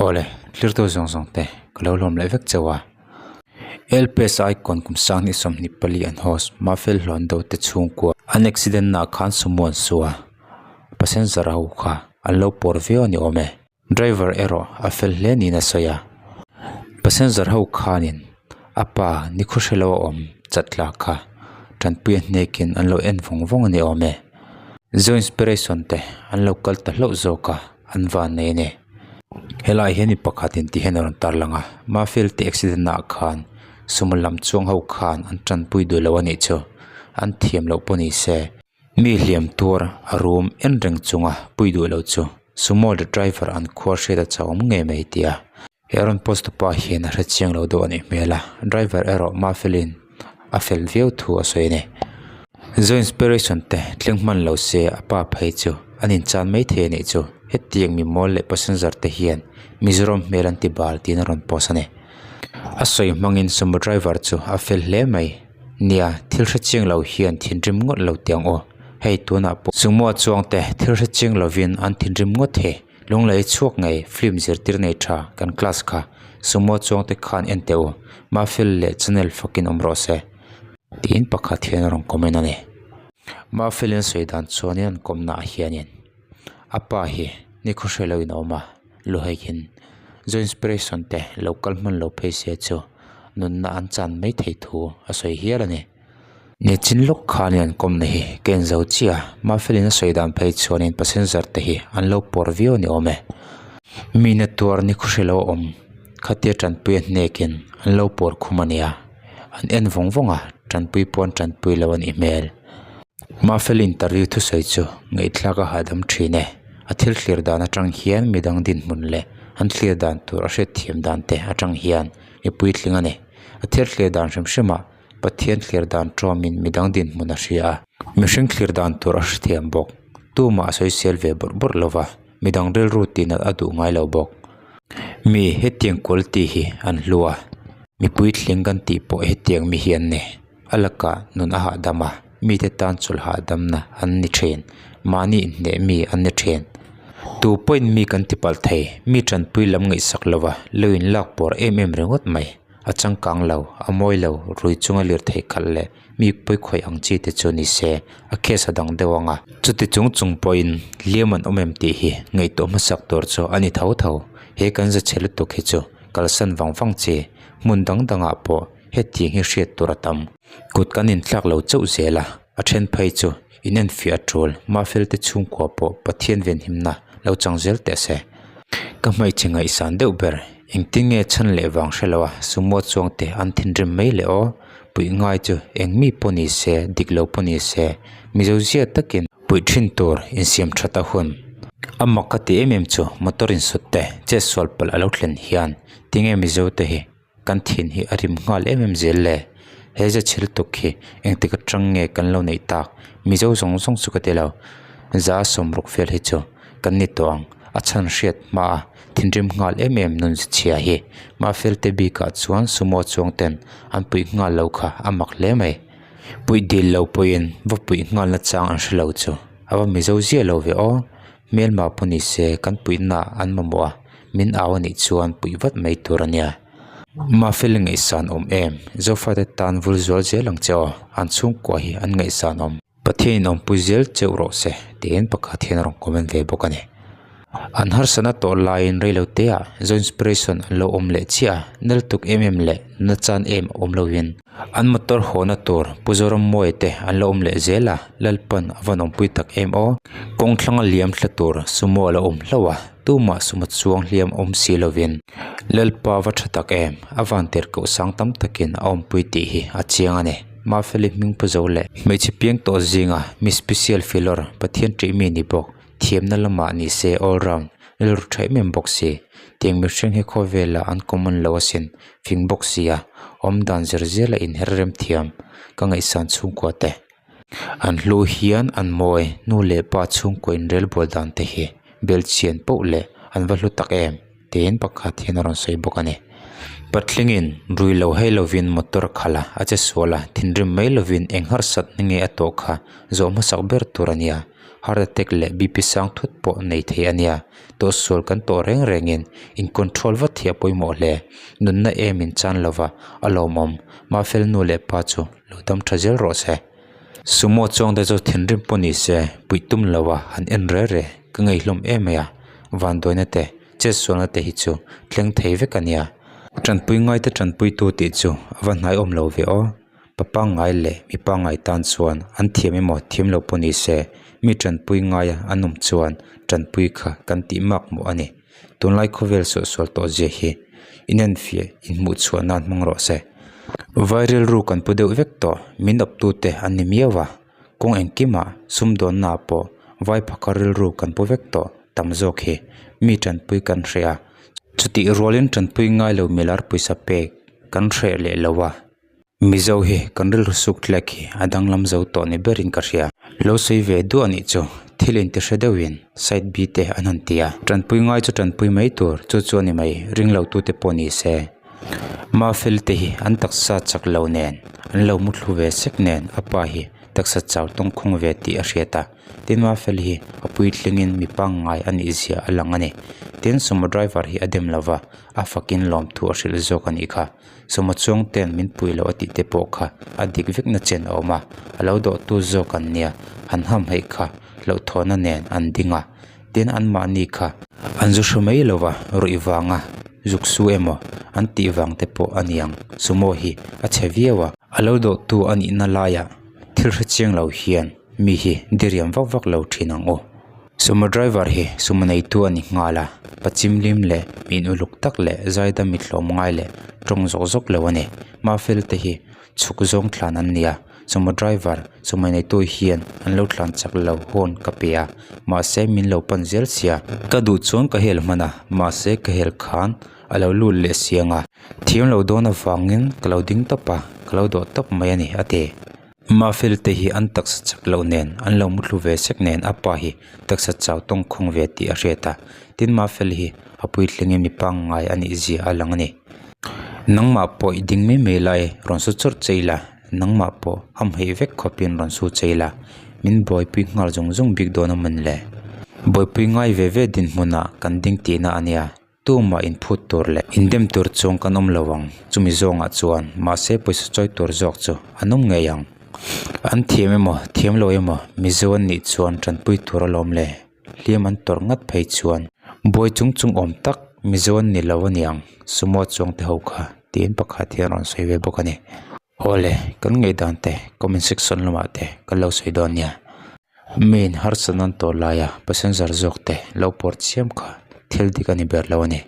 Awle, tlirtu zawng zawng te ka lo hlawm leh vek chauh a. LPS Icon kum sang 24 an host Mafel Hlawndo te chhungkua an accident naah khan sumo an su a, passenger ho kha an lo pawr viau a ni awm e. Driver erawh a fel hle niin a sawi a, passenger ho khanin a pa ni khaw hrelo a awm chat tla kha tanpui a hnekin an lo en vawng vawng a ni awm e. Zo inspiration te an lo kal ta hlauh zawk a, an van nei a ni. Helaiah hian mi pakhat in ti hian a rawn tar lang a, Mafel te accident naah khan sumo lam chuang ho khan an tanpui duh lo a nih chu, an thiam loh pawh ni se. Mi hliam tuar a rum en reng chunga pui duh lo chu sumo leh driver an khuar hriat a chauhawm ngei mai ti a. He rawn post tupa hian a hre chiang lo deuh a nih hmel a, driver erawh Mafelin a fel viau thu a sawi a ni. Zo inspiration te thleng hman lo se a pa phei chu an inchan mai thei a nih chu. Hetiang mi mawl leh passenger te hian Mizoram hmel an ti bal tiin a rawn post a ni. A sawi hmangin sumo driver chu a fel hle mai. Nia, thil hre chiang lo hian thinrim ngawt lo tiang aw. Hei tunah pawh sumo chuangte thil hre chiang lovin an thinrim ngawt thei. Lunglei chhuak ngei film zirtir nei tha kan class kha sumo chuangte khan en teh u. Mafel leh channel fakin awm rawh se. Tiin pakhat hian a rawn comment a ni. Mafelin sawi dan chuanin an kawmna ah hianin a pa hi ni khaw hre loin a awm a, luhaihin zo inspiration te lo kal hman lo phei se chu nunna an chan mai thei thu a sawi hial a ni. Nichin lawk khanin an kawmna hi ka en zo chiah a, Mafelin a sawi dan phei chuanin passenger te hi an lo pawr viau a ni awm e. Mi na tuar ni khaw hre lo a awm khatia tanpui a hnekin an lo pawr khum a nia. An en vawng vawng a, tanpui pawh an tanpui lo a nih hmel. Mafel interview thusawi chu ngaihthlak a hahdam thin e. A thil thlir dan atang hian midang dinhmun leh an thlir dan tur a hriatthiam dan te atang hian mi puitling a ni. A thil thlir dan hrim hrim ah Pathian thlir dan tawmin midang dinhmun a hria a. Mihring thlir dan tur a hrethiam bawk. Tumah a sawisel ve bawrh bawrh lova, midang rilru tinat a duh ngai lo bawk. Mi hetiang quality hi an hlu a, mi puitling kan tih pawh hetiang mi hi an ni. A lakah nun a hahdam a, mite tan chawlh hahdamna an ni thin, mahni inhneh mi an ni thin. Tu pawhin mi kan ti palh thei, mi tanpui lam ngaihsak lova lo inlak pawr em em ringawt mai. A changkang lo, a mawi lo, rui chunga lirthei khalh leh mi pawikhawih ang chi te chu ni se, a case a dang deuh ang a. Chuti chung chung pawhin hliam an awm em tih hi ngaihtuah hmasak tur chu a ni tho tho. He kan za chhe lutuk hi chu kalsan vang vang chi, hmun dang dangah pawh hetiang hi hriat tur a tam. Kut kan inthlak lo chauh zel a, a then phei chu inenfiah a tul, Mafel te chhungkua pawh Pathian venhimna lo chang zel teh se. Ka hmeichhe ngaihsan deuh ber, engtin nge chhan leh vang hre lo a, sumo chuang te an thinrim mai le aw, puih ngai chu eng mi pawh ni se, dik lo pawh ni se, Mizo zia takin puih thin tur insiam that a hun. A mak ka ti em em chu motor insut te chetsual palh a lo thlen hian tinge Mizo te hi Kan thin hi a rim nghal em em zel le. He ze chhil tuk hi engtik atang nge kan lo neih tak? Mizo zawng zawng chu ka ti lo. Za sawmruk vel hi chu kan ni tawh ang. A chhan hriat hma a thinrim nghal em em nun chhia hi. Mahfel te bikah chuan sumo chuang ten an puih nghal lo kha a mak hle mai. Puih dil lo pawhin va puih nghal na chang an hre lo chu. A va Mizo ziah lo ve aw. Hmelma pawh ni se kan puihna an mamawh a. Min au anih chuan puih vat mai tur a nia. Mafel ngaihsan awm em? Zofate tan vul zual zel ang che aw. An chhungkua hi an ngaihsan awm. Pathian in awmpui zel cheuh rawh se tiin pakhat hian a rawn comment ve bawk a ni. An harsatna tawh laiin reilo te ah Zo Inspiration an lo awm leh chiah a, nal tuk em em leh na chan em awm lovin an motor hawhna tur Pu Zorammawia te an lo awm leh zel a, Lalpan a van awmpui tak em aw. Kawng thlanga liam thla tur sumo a lo awm hlauh a. Tumah suma chuang hliam awm si lovin Lalpa va tha tak em? A vantir koh sang tam takin a awmpui tih hi a chiang a ni. Mafeli hming pu zo leh hmeichhe piang tawh zinga mi special filawr Pathian ṭih mi ni bawk, thiamna lamah ni se all round rilru ṭha em em bawk si. Tiang mihring hi khawvelah an common lo asin, fing bawk sia, awmdan zir zela inher rem thiam ka ngaihsan chhungkua te. An hlu hian an mawi nu leh pa chhungkaw inrel bual dan te hi belchian poh leh an va hlu tak em tiin pakhat hian a rawn sawi bawk a ni. Patlingin rui lo hei lovin motor a khalh a, a che sual a, thinrim mai lovin eng harsatna nge a tawh kha zawh hmasak ber tur a nia. Heart attack leh BP sang thut pawh nei thei a nia. Tawhsual kan tawh reng rengin in control vat hi a pawimawh hle. Nunna em in chan lova a lawmawm. Mafel nu leh pa chu lo dam tha zel rawh se. Sumo chuang te chu thinrim pawh ni se puih tum lo a han en re re ka ngei hlawm em mai a. Vanduaina te chetsualna te hi chu thleng thei vek a nia. Tanpui ngaite tanpuitu tih chu a va hnai awm lo ve aw. Pa pangngai leh mi pangngai tan chuan an thiam emaw thiam lo pawh ni se mi tanpui ngaia an awm chuan tanpui kha kan tih mak mawh a ni. Tunlai khawvel suahsual tawh zia hi inenfiah inhmuh chhuah nan hmang rawh se. Vai rilru kan pu deuh vek tawh min awptute an ni miau a, kawng engkimah sumdawnnaah pawh vai phakar rilru kan pu vek tawh tam zawk hi mi tanpui kan hreh a, chutih rualin tanpui ngai lo milar pawisa pek kan hreh leh lo a. Mizo hi kan rilru suk tlek hi a danglam zo tawh ni berin ka hria. Lo sawi ve duah anih chu thil inti hre deuhin side B te an han ti a. Tanpui ngai chu tanpui mai tur chu chu a ni mai ring lo tute pawh ni se. Mafel te hi an taksa chak lo nen an lo muthlu ve sek nen a pa hi taksa chau tawngkhawng ve tih a hriat a. Tin Mafel hi a puitlingin mi pangngai a nih zia a lang a ni. Tin sumo driver hi a dem lova a fakin lawmthu a hrilh zawk a nih kha. Sawma chuang ten min pui loh a tih te pawh kha a dik vek na chen a awm a, a lo dawh tu zawk an nia, han ham heih kha hlauhthawhna nen an ding a, tin anmahni kha an zu hru mai lo va, ruih vanga zuk su emaw an tih vang te pawh a niang, sumo hi a chhe viau a. A lo dawh tu a nihna laiah thil hre chiang lo hian mi hi diriam vak vak lo thin ang u. Sumo driver hi sumo neitu a ni nghal a, pa chimlim leh min uluk tak leh zaidam mi tlawm ngai leh tawng zawk zawk lo a ni. Mafel te hi chhuk zawng thlan an ni a, sumo driver sumo neitu hian an lo thlan chak lo horn ka pe a, mahse min lo pan zel sia. Ka duh chuan ka hel hman a, mahse ka hel khan a lo lut leh siang a, thiam lo dawn avangin ka lo ding tawp a, ka lo dawh tawp mai a ni a ti. Mafel te hi an taksa chak loh nen an lo muthlu ve sek nen a pa hi taksa chau tawngkhawng ve tih a hriat a, tin Mafel hi a puitlingin mi pangngai a nih zia a lang a ni. Nangmah pawh i ding mai mai lai rawn su chawrh che ila, nangmah pawh hamhaih vek khawpin rawn su che ila, min buaipui nghal zung zung bik dawn a mawn le? Buaipui ngai ve ve dinhmunah kan ding tihna a nia. Tumah inphut tur leh indem tur chuang kan awm lo ang, chumi zawngah chuan mahse pawisa chawi tur zawk chu an awm ngei ang. An thiam emaw thiam lo emaw Mizo an nih chuan tanpui tur alawm le, hliam an tawrh ngat phei chuan buai chung chung awm tak Mizo an ni lo aniang sumo chuang te ho kha tiin pakhat hian rawn sawi ve bawk a ni. Awle kan ngaihdan te comment section lamah te kan lo sawi dawn nia. Main harsatna an tawh laia passenger zawk te lo pawr chiam kha thil dik a ni ber lo a ni.